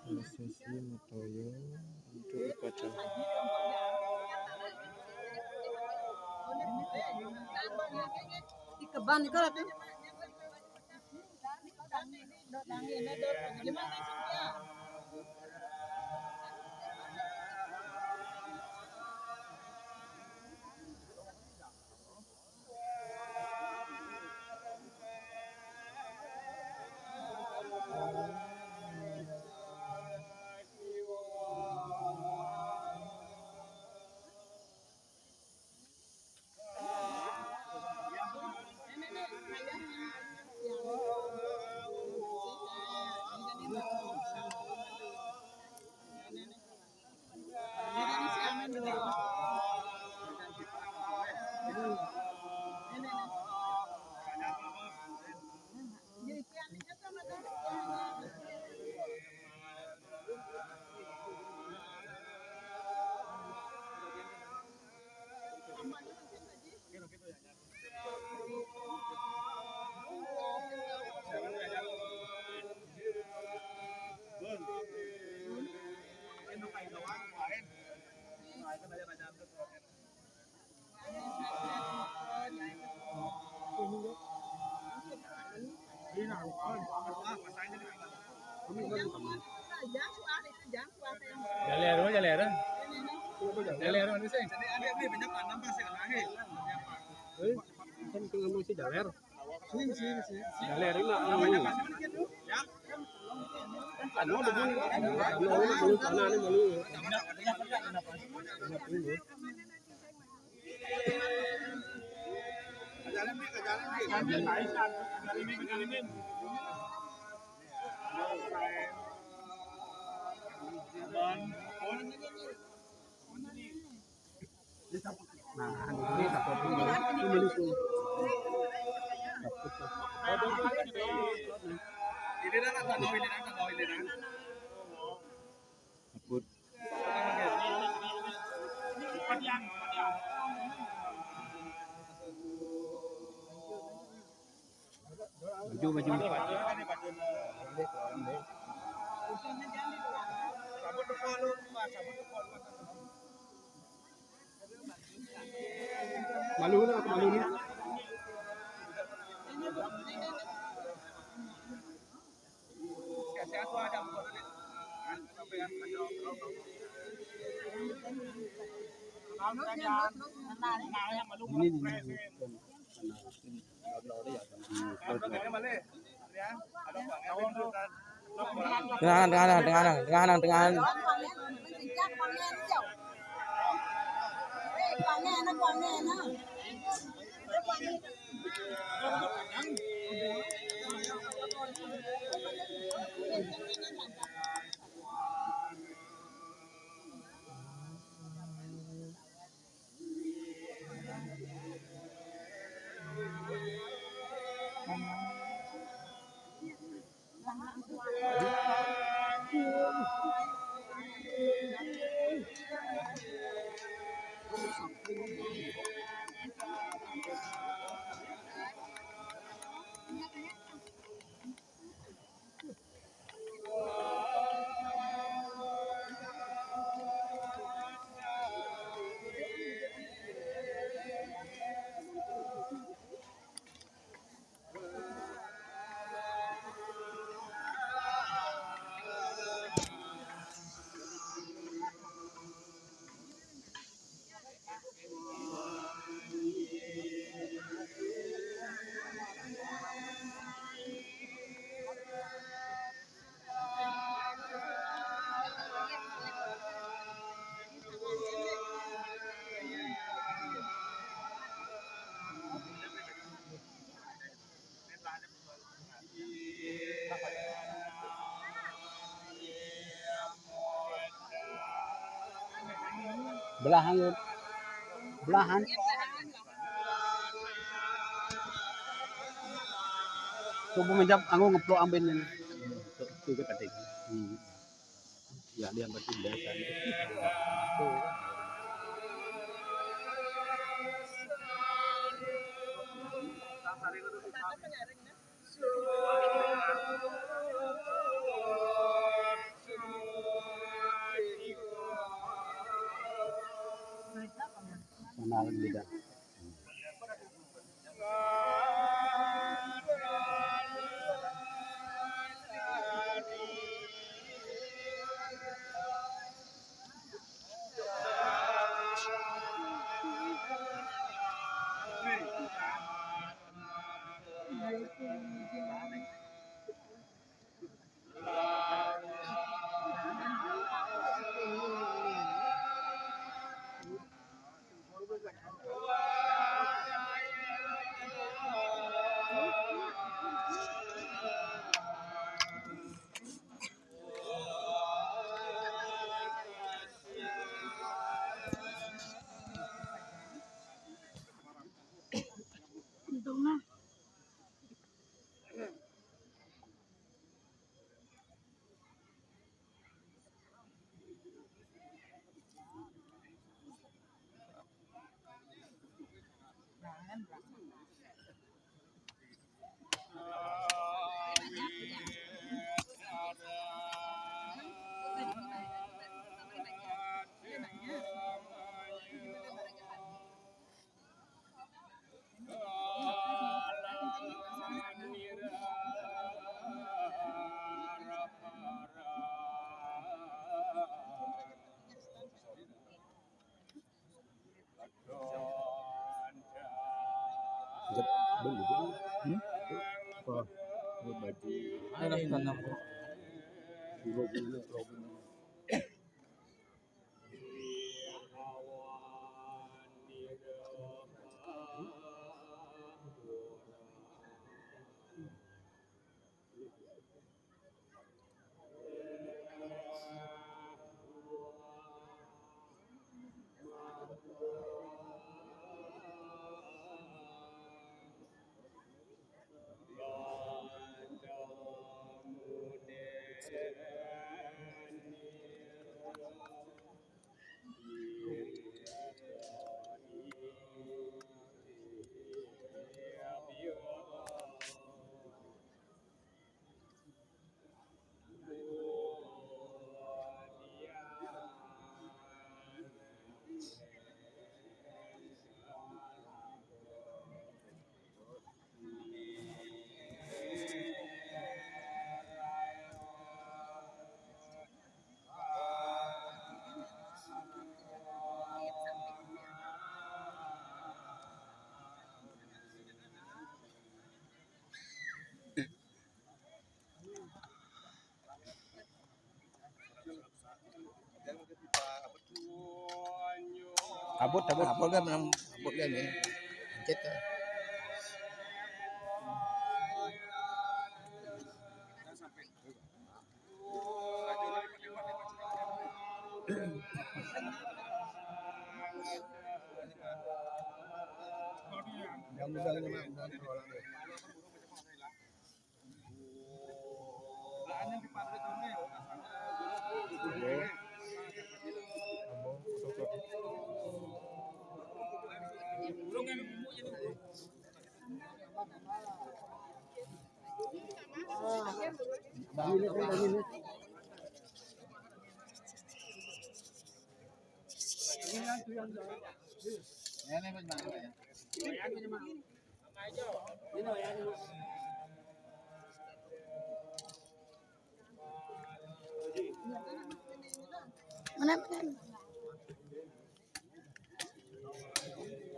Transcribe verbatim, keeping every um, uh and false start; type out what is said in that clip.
Prosesi metoyo untuk upacara. Ikeban itu. Jaler, jaler. Jaler, mana sih? Kan tinggal mau si jaler. Jaler ini. Anu, anu, anu, anu, anu. Nah, ini support ini. Ini tuh. Ini dah, tak tahu ini dah, tak tahu ini dah. Support. Maju, maju. Malu na, malu na. Ini, ini, ini. Tengah, tengah, tengah, tengah, tengah, tengah. Belahan, belahan. Tubuh menjap anggo ngeplok ambin ini. Itu ke penting. Hmm. Ya, dia berarti biasa. Mana lagi beda? Jep, beli, beli. Hmm? Apa? Buat baju. Ada tanam. Dulu, dulu, dulu. Abot, abot. Abot kan, abot kan ya. Pencet kan. Mudah-mudahan, mudah-mudahan. Mana, mana?